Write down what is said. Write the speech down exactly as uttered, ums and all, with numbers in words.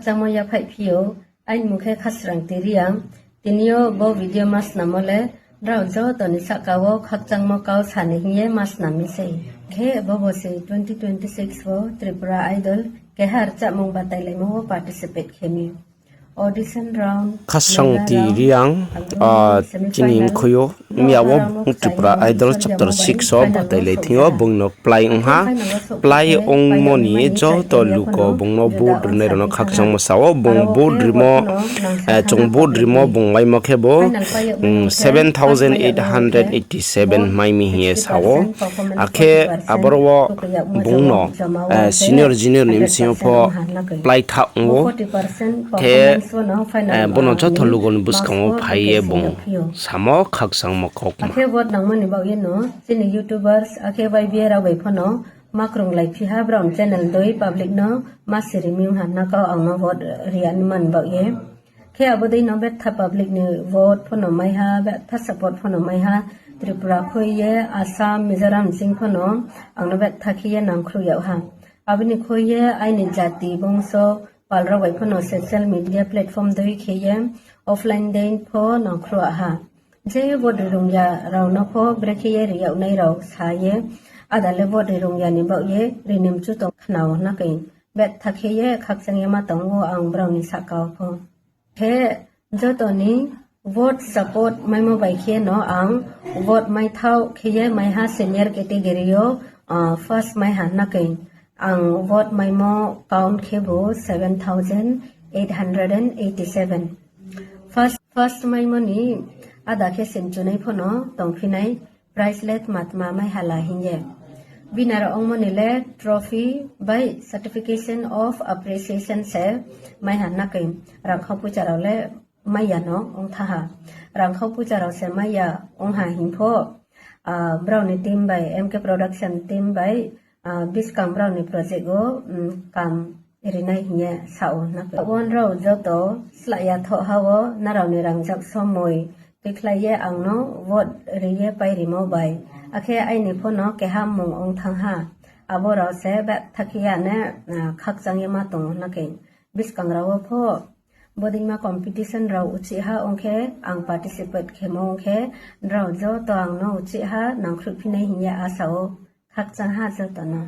Khakchangmo yaphaih phi ou, aini mung khe Khasrangti Reang. Tini yo bo video ma snammo le, nrao joto ni sahka wo khakchangmo kau sa ni hing ye ma snam mi sei. Khe bo bo se twenty twenty-six wo Tripura Idol keha rchahmung batailaimo wo participate khe mi. Audition round, Khasrangti Reang, chini mkhui yo, miya wo Tripura Idol chapter six wo batailai thing yo bung no plái ong ha. Plái ongmo ni joto lugo bung no vote rinai rao no khakchangmo sa ou, bung vote rimo, chung vote rimo bung maimo khe bo seven thousand eight hundred eighty seven mai mi hing ye sa ou. Akhe aboro wo bung no senior junior ni bsing yo pho pláithaoh ong ou. Khe bo no joto lugo ni buskang wo phai ye bung samo khakchangmo kaukma. Akhe vote nangmo ni baoh ye no chini YouTubers akhe Y B A rao bai pho no ma krunglaiphi ha, brao ni channel dei public no ma siri mi ong ha, na kau ang no vote ri ya ni man baoh ye. Khe abo dei no betha public ni vote pho no mai ha, betha support pho no mai ha. Tripura khui ye Assam, Mizoram sing pho no ang no betha khe ye nangkhruh yag ha. Abo ni khui ye aini jati bongso pal rao bai pho no social media platform dei khe ye offline dei pho nangkhruh ha. Je vote ri rung ya rao no pho brekhe ye ri yag nai rao sa ye, ada le vote ri rung ya ni baoh ye ri ni mchu tong khna ou na khe. Betha khe ye khakchang ye ma tong ou ang brao ni sahka wo pho. Khe joto ni vote support maimo bai khe no ang vote maithaoh khe ye mai ha senior category yo, first mai ha na khe. Ang vote maimo count khe bo seven thousand eight hundred and eighty seven. First, first maimo ni ada khe se mchunai pho no tongphi nai, prize le tma tma mai ha la hing ye. Winner ongmo ni le trophy bai certification of appreciation se mai ha na khe, rangkhau poicha rao le mai ya no ong tha ha. Rangkhau poicha rao se mai ya ong ha hing pho, brao ni team bai, M K Production team bai, buskang brao ni project wo kam rinai hing ye sa ou na khe. Abo nrao joto slái ya thoh ha wo, nrao ni rangjak somoi tuikhlai ye ang no vote ri ye pairimo bai, akhe aini pho no keha mmung ong thanng ha. Abo rao se betha khe ya ne khakchang ye ma tong ou na khe. Buskang rao wo pho bodeima competition rao uchih ha ong khe, ang participate khemo ong khe, nrao joto ang no uchih ha nangkhruhphi nai hing ye asa ou. Khakchang ha joto no.